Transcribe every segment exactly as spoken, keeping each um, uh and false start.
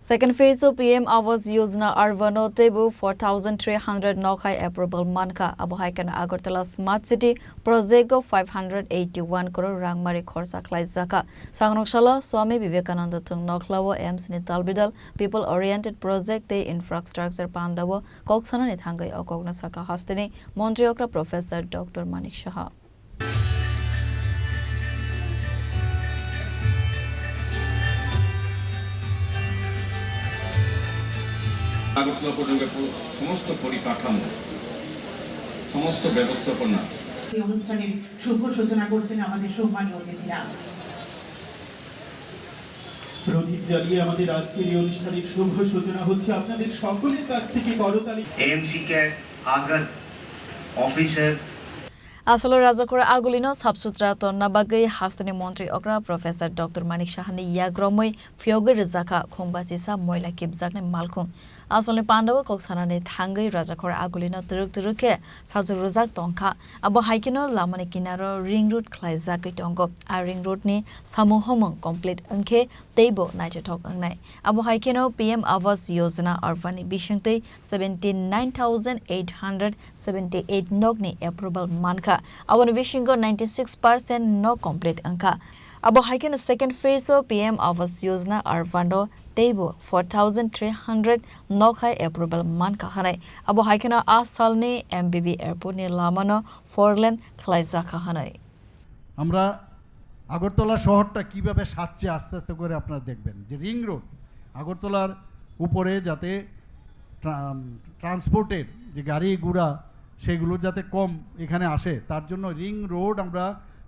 Second phase o P M Awas Yojana Urban o teibo four thousand three hundred nok hai approval mankha. Abo hai kheno Agartala Smart City project o five hundred eighty one crore rangmari khorsa khlaijakha. Sangrok salo Swami Vivekananda thung nokhla o A I M S ni dalbidal People Oriented Project tei Infrastructure panda o kok sanani thangwi o kokno sakha hasteni Montri okra Professor Doctor Manik Saha. Agartala পর্যন্ত পু-, সমস্ত পরিকাঠামো, সমস্ত ব্যবস্থাপনা। এই অনুষ্ঠানের শুভ সূচনা করছেন আমাদের সম্মানীয় অতিথিরা। প্রদীপ জ্বালিয়ে আমাদের আজকের এই অনুষ্ঠানের শুভ সূচনা হচ্ছে। আপনাদের সকলের কাছ থেকে করতালি। এএমসি কে আগর অফিসের Asalo rajakhor agulino sap sutra tonna bagwi hasteni montri okra Professor Doctor Manik Sahani yagromwi phiyogwi rwjakha khungbasisa moila kibjaknai malkhung. Asolni pandao kok sanani thangwi rajakhor agulino twrwk twrwk khe sajwk rwjak tongkha. Abo hai kheno lamani kinaro ring road khlaijagwi tongo. A ring road ni samung homung complete wngkhe teibo naithothok wngnai. Abo hai kheno P M Awas Yojana Urban ni bisingtwi seventy nine thousand eight hundred seventy eight nok ni approval mankha. Aboni bisingo ninety six percent nok complete wngkha. Abo hai kheno second phase o P M Awas Yojana Urban o teibo four thousand three hundred nok hai approval mankha hwnwi. Abo hai kheno a salni M B B airport ni lamano four lane khlaijakha hwnwi. আমরা আগরতলা শহরটা কিভাবে সাজছে আস্তে আস্তে করে আপনারা দেখবেন যে রিং রোড, আগরতলার উপরে যাতে ট্রা-, ট্রান্সপোর্টের যে গাড়ি ঘোড়া সেগুলো যাতে কম এখানে আসে, তার জন্য রিং রোড আমরা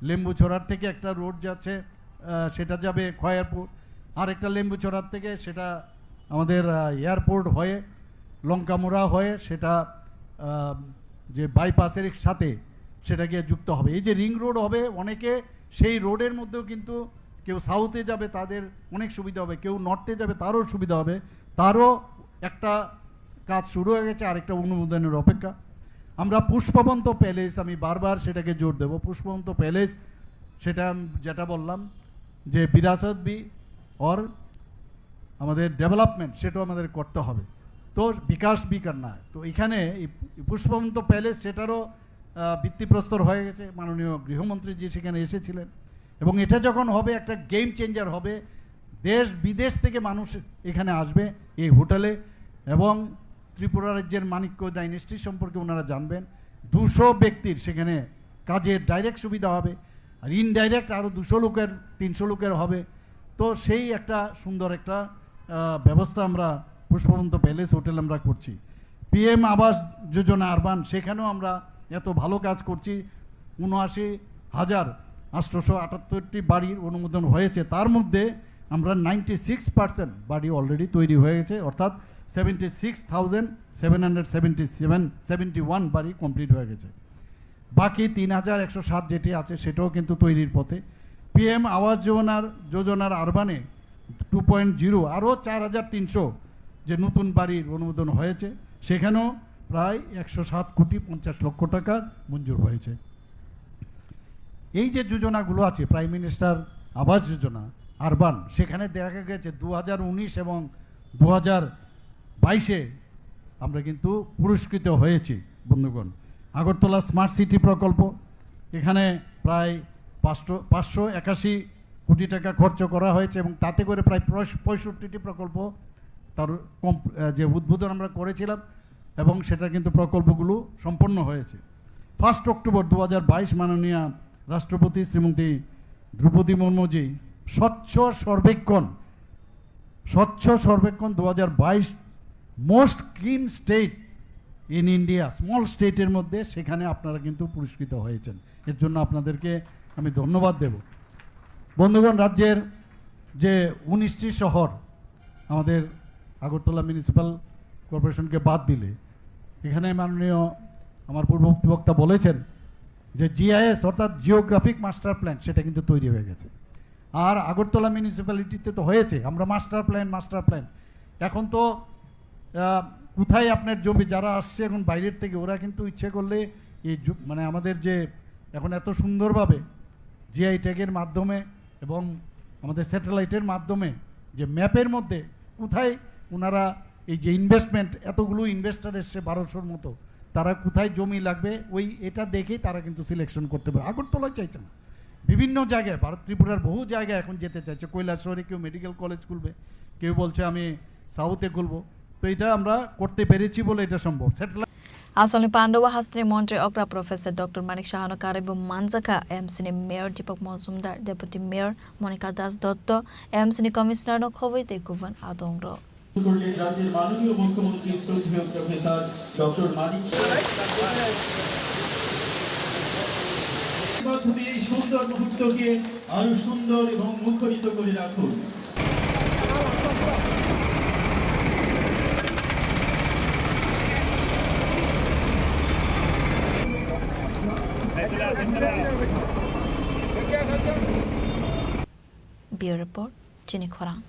লেম্বুছড়ার থেকে একটা রোড যাচ্ছে, আহ, সেটা যাবে খয়েরপুর, আর একটা লেম্বুছড়ার থেকে সেটা আমাদের, আহ, এয়ারপোর্ট হয়ে লঙ্কামুড়া হয়ে সেটা, আহ, যে বাইপাসের সাথে সেটা গিয়ে যুক্ত হবে। এই যে রিং রোড হবে, অনেকে সেই রোডের মধ্যেও কিন্তু কেউ সাউথে যাবে, তাদের অনেক সুবিধা হবে, কেউ নর্থে যাবে, তারও সুবিধা হবে, তারও একটা কাজ শুরু হয়ে গেছে, আরেকটা অনুমোদনের অপেক্ষা। আমরা পুষ্পবন্ত প্যালেস, আমি বারবার সেটাকে জোর দেব, পুষ্পবন্ত প্যালেস, সেটা আমি যেটা বললাম যে বিরাসত ভি অর আমাদের ডেভেলপমেন্ট, সেটাও আমাদের করতে হবে। তো বিকাশ ভি করনা হ্যায়। তো এখানে এই পুষ্পবন্ত প্যালেস, সেটারও, আহ, ভিত্তিপ্রস্তর হয়ে গেছে, মাননীয় গৃহমন্ত্রী জি সেখানে এসেছিলেন। এবং এটা যখন হবে, একটা গেম চেঞ্জার হবে, দেশ বিদেশ থেকে মানুষ এখানে আসবে এই হোটেলে। এবং ত্রিপুরা রাজ্যের মাণিক্য ডাইনেস্টি সম্পর্কে ওনারা জানবেন। দুশো ব্যক্তির সেখানে কাজের ডাইরেক্ট সুবিধা হবে, আর ইনডাইরেক্ট আরও দুশো লোকের, তিনশো লোকের হবে। তো সেই একটা সুন্দর একটা, আহ, ব্যবস্থা আমরা পুষ্পবন্ত প্যালেস হোটেল আমরা করছি। পিএম আবাস যোজনা আরবান, সেখানেও আমরা এত ভালো কাজ করছি। উনআশি হাজার আটশোশো আটাত্তরটি বাড়ির অনুমোদন হয়েছে, তার মধ্যে আমরা নাইনটি সিক্স পার্সেন্ট বাড়ি অলরেডি তৈরি হয়ে গেছে, অর্থাৎ seventy six thousand seven hundred seventy seven, seventy one বাড়ি কমপ্লিট হয়ে গেছে। বাকি তিন হাজার একশো সাত যেটি আছে, সেটাও কিন্তু তৈরির পথে। পিএম আবাস যোজনার, যোজনার আরবানে টু পয়েন্ট জিরো, আরও চার হাজার তিনশো যে নতুন বাড়ির অনুমোদন হয়েছে, সেখানেও প্রায় একশো সাত কোটি পঞ্চাশ লক্ষ টাকার মঞ্জুর হয়েছে। এই যে যোজনাগুলো আছে, প্রাইম মিনিস্টার আবাস যোজনা আরবান, সেখানে দেখা গেছে দু হাজার উনিশ এবং দু হাজার বাইশে আমরা কিন্তু পুরস্কৃত হয়েছি। বন্ধুগণ, আগরতলা স্মার্ট সিটি প্রকল্প, এখানে প্রায় পাঁচশো, পাঁচশো একাশি কোটি টাকা খরচ করা হয়েছে এবং তাতে করে প্রায় পঁয়ষ-, পঁয়ষট্টিটি প্রকল্প তার কম-, আহ, যে উদ্বোধন আমরা করেছিলাম এবং সেটা কিন্তু প্রকল্পগুলো সম্পন্ন হয়েছে। ফার্স্ট অক্টোবর দু হাজার বাইশ মাননীয় রাষ্ট্রপতি শ্রীমতী দ্রৌপদী মুর্মুজি স্বচ্ছ সর্বেক্ষণ, স্বচ্ছ সর্বেক্ষণ দু হাজার বাইশ, most clean state in India, small স্টেটের মধ্যে সেখানে আপনারা কিন্তু পুরস্কৃত হয়েছেন। এর জন্য আপনাদেরকে আমি ধন্যবাদ দেব। বন্ধুগণ, রাজ্যের যে উনিশটি শহর, আমাদের আগরতলা মিউনিসিপ্যাল কর্পোরেশনকে বাদ দিলে, এখানে মাননীয় আমার পূর্ববর্তী বক্তা বলেছেন যে জিআইএস অর্থাৎ জিওগ্রাফিক মাস্টার প্ল্যান, সেটা কিন্তু তৈরি হয়ে গেছে। আর আগরতলা মিউনিসিপ্যালিটিতে তো হয়েছে, আমরা মাস্টার প্ল্যান, মাস্টার প্ল্যান। এখন তো, আহ, কোথায় আপনার জমি, যারা আসছে এখন বাইরের থেকে, ওরা কিন্তু ইচ্ছে করলে এই জু-, মানে আমাদের যে এখন এত সুন্দরভাবে জিআই ট্যাগের মাধ্যমে এবং আমাদের স্যাটেলাইটের মাধ্যমে যে ম্যাপের মধ্যে কোথায় ওনারা এই যে ইনভেস্টমেন্ট, এতগুলো ইনভেস্টর এসছে বারোশোর মতো, তারা কোথায় জমি লাগবে, ওই এটা দেখেই তারা কিন্তু সিলেকশন করতে পারে। আগরতলায় চাইছে না, বিভিন্ন জায়গায়, ভারত ত্রিপুরার বহু জায়গায় এখন যেতে চাইছে। কৈলাসহরে কেউ মেডিকেল কলেজ খুলবে, কেউ বলছে আমি সাউথে খুলবো। তো এটা আমরা করতে পেরেছি বলে এটা সম্ভব। Satellite Asalni Pandao hasteni montri okra Professor Doctor Manik Sahano karwi bo manjakha M C ni Mayor Deepak Mojumdar, Deputy Mayor Monika Das Dotto, M C ni Commissioner no khobwi tei kubun adongrok. করলেন রাজ্যের মাননীয় মুখ্যমন্ত্রী শ্রদ্ধেয় professor doctor মানিক মাধ্যমে এই সুন্দর মুহূর্তকে আরো সুন্দর এবং মুখরিত করে রাখুন। Bureau Report, Chini Khorang.